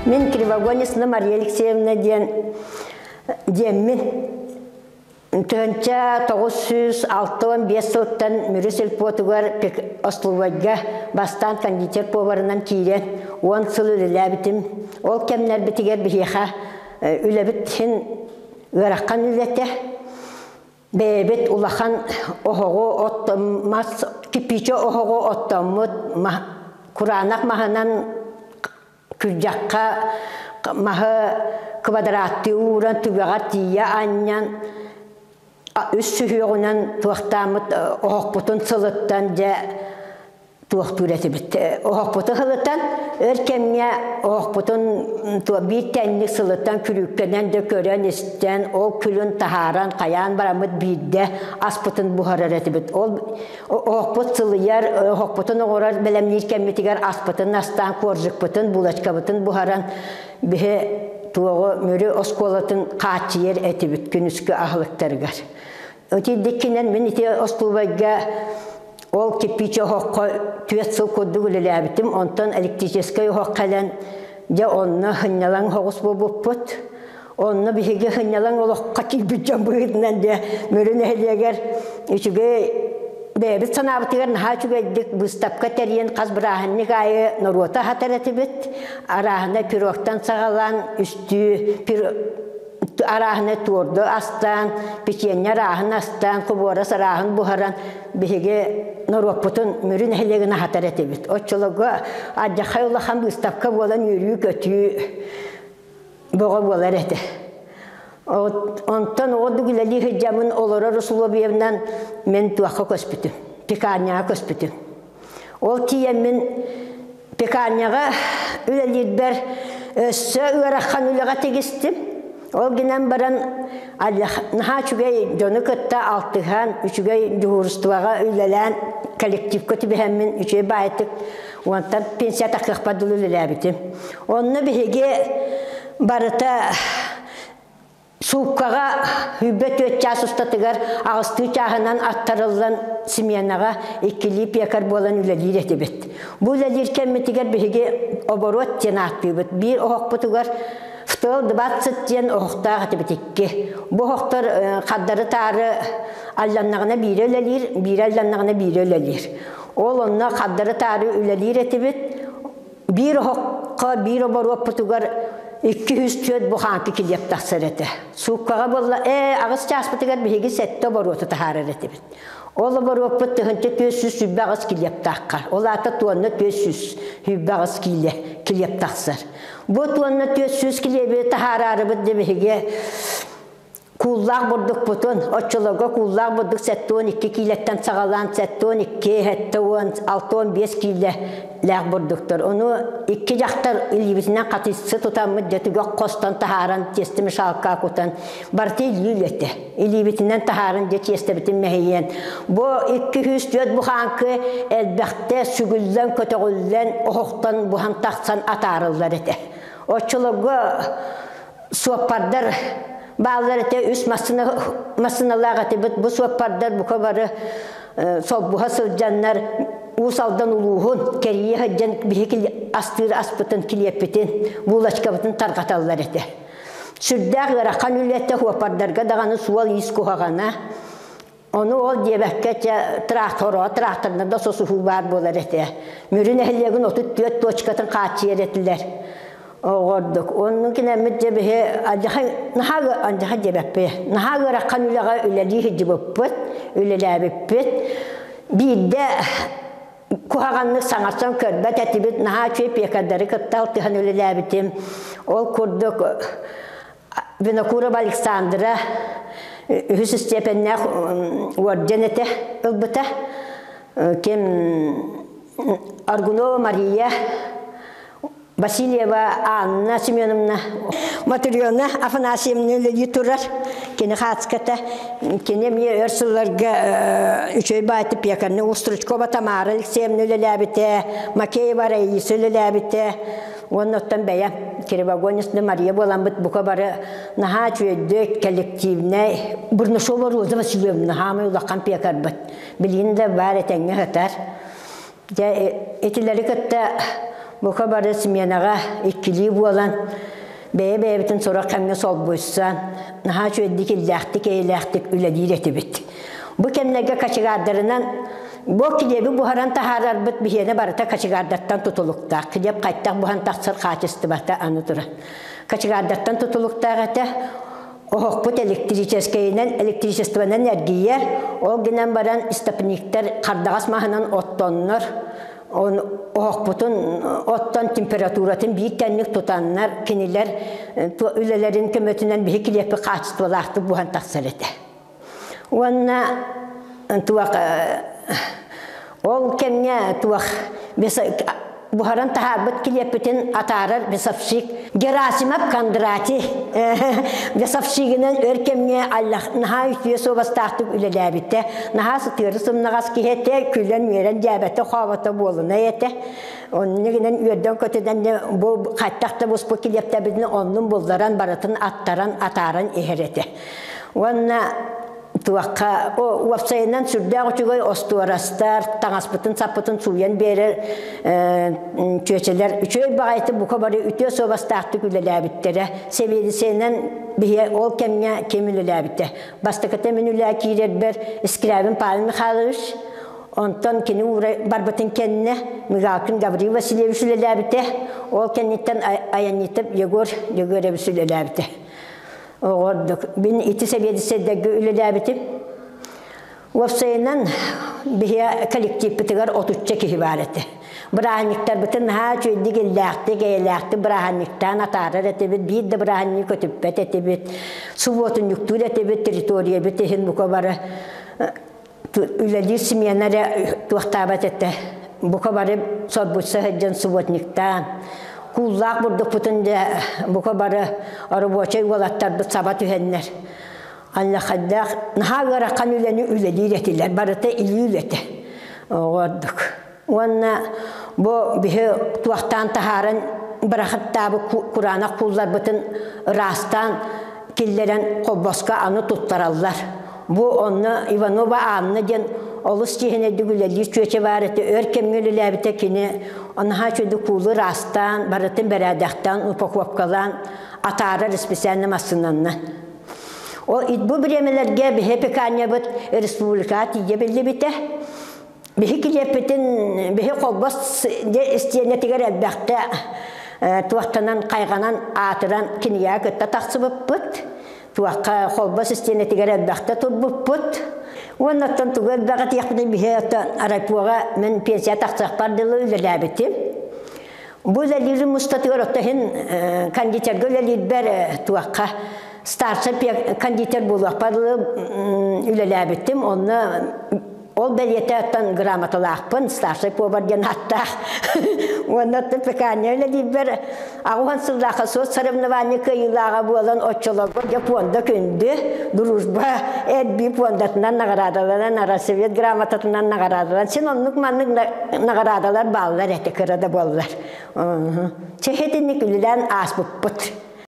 Мин Кривогонецна Мария Алексеевна диэн диэммин 1965 сылтан Мүрү сельпотугар остолобуойга бастаан кондитер поварынан киирэн 10 сыл үлэлээбитим. Ол кэмнэрбитигэр биһиэхэ үлэбит син ыарахан үлэтэ. Бэйэбит улахан оһоҕу оттон мас кирпиичэ оһоҕу оттоммут кураанах маһынан күрдьэххэ маһы квадраттыы ууран түгэҕэр тиийэ анньан үс сүһүөҕүнэн туохтааммыт оһохпутун сылыттан дьэ туохтуур этибит. Оһохпутун сылытан, өр кэмҥэ оһохпутун биир тэҥник сылытан күрүүккэнэн да көрөн-истэн, ол күлүн таһааран, хайаан бараммыт биирдэ аспытын буһарар этибит. Ол оһохпут сылыйар, оһохпутун оҥорор бэлэмниир кэммитигэр аспытын астаан, коржикпытын, булочкабытын буһаран, биһи туоҕу Мүрү оскуолатын хааччыйар этибит күнүскү аһылыктарыгар. Итирдиккинэн мин ити остуубайга ол кирпиичэ оһоххо түөрт сыл курдук үлэлээбитим. Онтон электрическэй оһох кэлэн, дьэ онно сынньалаҥ соҕус буолбуппут. Онно биһиги сынньалаҥ олоххо киирбит дьон быһыытынан дьэ Мүрү нэһилиэгэр үчүгэй бэйэбит санаабытыгар наһаа үчүгэйдик быыстапка тэрийэн хас бырааһынньык аайы норуота аһатар этибит. Арааһынай пирогтан саҕалаан үстүү арааһынай туорду астаан, печенье арааһын астаан, кубуорас арааһын буһаран биһиги норуоппутун Мүрү нэһилиэгин аһатар этибит. Оччолорго алдьархай улахан быыстапка буолан үөрүү-көтүү бөҕө буолар этэ. Онтон оҕо үлэлии сылдьаммын олорор усулуобуйабынан мин туохха көспүтүм, пекарняҕа көспүтүм. Ол тиийэммин пекарняҕа үлэлиирбэр өссө ыарахан үлэҕэ тигистим. Ол гынан баран наһаа үчүгэй дьону кытта алтыһан, үчүгэй дьуһуурустубаҕа үлэлээн коллективка түбэһэммин үчүгэй баайтык уонтан пенсия тахсыахпар дылы үлэлээбитим. Онно биһиги барыта Сууккаҕа 24 чаас устатыгар аҕыстыы чааһынан аттарыллан сменаҕа иккилии пекарь буолан үлэлиир этибит. Бу үлэлиир кэммитигэр биһиги оборот диэн ааттыыбыт. Биир оһохпутугар ФТЛ-20 диэн оһохтоох этибит икки. Бу оһохтор хардары-таары алланнаҕына биирэ үлэлиир, биирэ алланнаҕына биирэ үлэлиир. Ол онно хардары-таары үлэлиир этибит. Биир оһоххо, биир оборуоппутугар 204 бухаанка килиэп тахсар этэ. Сууккаҕа буолла, ээ, аҕыс чааспытыгар биһиги сэттэ оборуоту таһаарар этибит. Ол оборуоппут 1428 килиэп таххар. Ол аата туонна 428 киилэ килиэп тахсар. Бу туонна 400 килиэби таһаараарыбыт дьэ биһиги Кууллаах бурдукпутун, оччолорго кууллаах бурдук 72 киилэттэн саҕалаан 72, 70, 65 киилэлээх бурдуктар. Ону икки дьахтар илиибитинэн хатыйсы тутаммыт дьэ түгэх хостон таһааран тиэстэ мешалка кутан барыта илии үлэтэ. Илиибитинэн таһааран дьэ тиэстэбитин мэһийэн бу 204 бухааҥкы элбэхтэ сүгүллэн көтөҕүллэн оһохтон буһан тахсан атаарыллар этэ. Оччолорго суоппардар бааллар этэ үс массыына массыыналаах этибит бу суоппардар бука бары солбуһа сылдьаннар Уус Алдан улууһун кэрийэ сылдьан биһиги астыыр аспытын килиэппитин булочкабытын тарҕаталлар этэ сүрдээх ыарахан үлэтэ суоппардарга даҕаны суол-иис куһаҕана Ону ол диэбэккэ чэ тракторо тракторынан да сосуһуу баар буолар этэ. Мүрү нэһилиэгин 34 точкатын хааччыйар этилэр. Оҕордук. Оннун кинэммит дьэ биһи алдьархай наһаа алдьархай диэбэппи. Наһаа ыарахан үлэҕэ үлэлии сылдьыбыппыт, үлэлээбиппит. Биирдэ куһаҕаннык саҥарсан көрбөт этибит, наһаа үчүгэй пекардары кытта алтыһан үлэлээбитим. Ол курдук Винокурова Александра үһүс степеннээх орден этэ ылбыта. Ким Аргунова Мария, Васильева Анна Семеновна, Матрена Афанасьевна үлэлии турар. Кини хаацката, кини эмиэ өр сылларга үчүгэй баайты пекарня Устручкова Тамара Алексеевна үлэлээбитэ, Макеева Раиса үлэлээбитэ. Уонна оттон бэйэ Кривогонецна Мария буоламмыт бука бары наһаа үчүгэйдик коллективнай Бурнашова Роза Васильевна хаамай улахан пекарбыт. Билигин да баар этэҥҥэ сытар. Дьэ итилэри кытта Бука бары сменаҕа иккилии буолан, бэйэ-бэйэбитин сорох кэмҥэ солбуйсан, наһаа үчүгэйдик иллээхтик, эйэлээхтик үлэлиир этибит. Бу кэмнэргэ кочегардарынан бу килиэби буһаран таһаарарбыт биһиэнэ барыта кочегардартан тутулуктаах. Килиэп хайтах буһан тахсар хаачыстыбата аны турар. Кочегардартан тутулуктаах этэ. Оһохпут электрическэйинэн, электричествонан эргийэр, ол гынан баран истопниктар хардаҕас маһынан оттоннор, оһохпутун оттон температуратын биир тэҥник тутаннар, кинилэр үлэлэрин көмөтүнэн биһи килиэппит хаачыстыбалаахтык буһан тахсар этэ. Уонна туох ол кэмҥэ туох буһаран таһаарбыт килиэппитин атаарар весовщик Герасимов Кондратий весовщигынан өр кэмҥэ наһаа үтүө суобастаахтык үлэлээбитэ, наһаа сытыары сымнаҕас киһи этэ, күлэн-үөрэн дьээбэтэ-хообото буолунай этэ. Онно гынан үөрдэн-көтүдэн бу хаттах да буспут килиэптэбитин оннун булларан барытын аттаран атааран иһэр этэ. Уонна туохха уопсайынан сүрдээх үчүгэй остуорастар, таҥаспытын-саппытын сууйан биэрэр чүөчэлэр үчүгэй баҕайытык бука бары үтүө суобастаахтык үлэлээбиттэрэ. Сэбиэдиссэйинэн биһи ол кэмҥэ ким үлэлээбитэ. Бастакыта мин үлээ киирэрбэр Скрябин Павел Михайлович, онтон кини уура барбытын кэннэ Мигалкин Гаврил Васильевич үлэлээбитэ, ол кэнниттэн Аянитов Егор Егорович үлэлээбитэ. Оҕордук. Мин ити сэбиэдиссэйдэргэ үлэлээбитим. Уопсайынан биһиэ коллективпытыгар отучча киһи баар этэ. Бырааһынньыктарбытын наһаа үчүгэйдик иллээхтик, эйэлээхтик бырааһынньыктаан атаарар этибит, биир да бырааһынньыгы көтүппэт этибит, субуотунньуктуур этибит, территориябыт иһин бука бары үлэлиир смена эрэ туохтаабат этэ. Бука бары сорбутса сылдьан субботниктаан, кууллаах бурдукпутун дьэ бука бары оробуочай уолаттарбыт саба түһэннэр аллахайдаах наһаа ыарахан үлэни үлэлиир этилэр, барыта илии үлэтэ. Оҕордук. Уонна бу биһи туохтаан таһааран бырахыттаабыт кураанах куулларбытын ыраастаан киллэрэн холбоско аны туттараллар. Бу онно Иванова Анна диэн олус чиэһинэйдик үлэлиир чүөчэ баар этэ, өр кэмҥэ үлэлээбитэ кини наһаа үчүгэйдик куулу ыраастаан, барытын бэрээдэхтээн, упаковкалаан атаарар специально массыынаннан. Ол бу бириэмэлэргэ биһи пекарнябыт республикаҕа тиийэ биллибитэ. Биһи килиэппитин биһи холбос истиэнэтигэр элбэхтэ туохтанан хайҕанан аатыран кинигэҕэ кытта тахсыбыппыт. Туохха холбос истиэнэтигэр элбэхтэ турбуппут. Уонна оттон тугу элбэҕи этиэхпиний биһи оттон райпоҕа мин пенсия тахсыахпар дылы үлэлээбитим. Бу үлэлиирим устатыгар оттон иһин кондитерга үлэлиирбэр туохха старшай кондитер буолуохпар дылы үлэлээбитим. Онно Ол бэлиэтэ оттон грамоталаахпын, старшай повар диэн ааттаах. Уонна оттон пекарня үлэлиирбэр аҕуһан сыллаахха суот соревнование кыайыылааҕа буолан оччолорго дьэ пуонда күндү, дружба эрбии пуондатынан наҕараадаланан, Россовет грамотатынан наҕараадаланан, син оннук маннык наҕараадалар бааллар этэ кыра да буоллар. Чэ итинник үлэлээн ааспыппыт.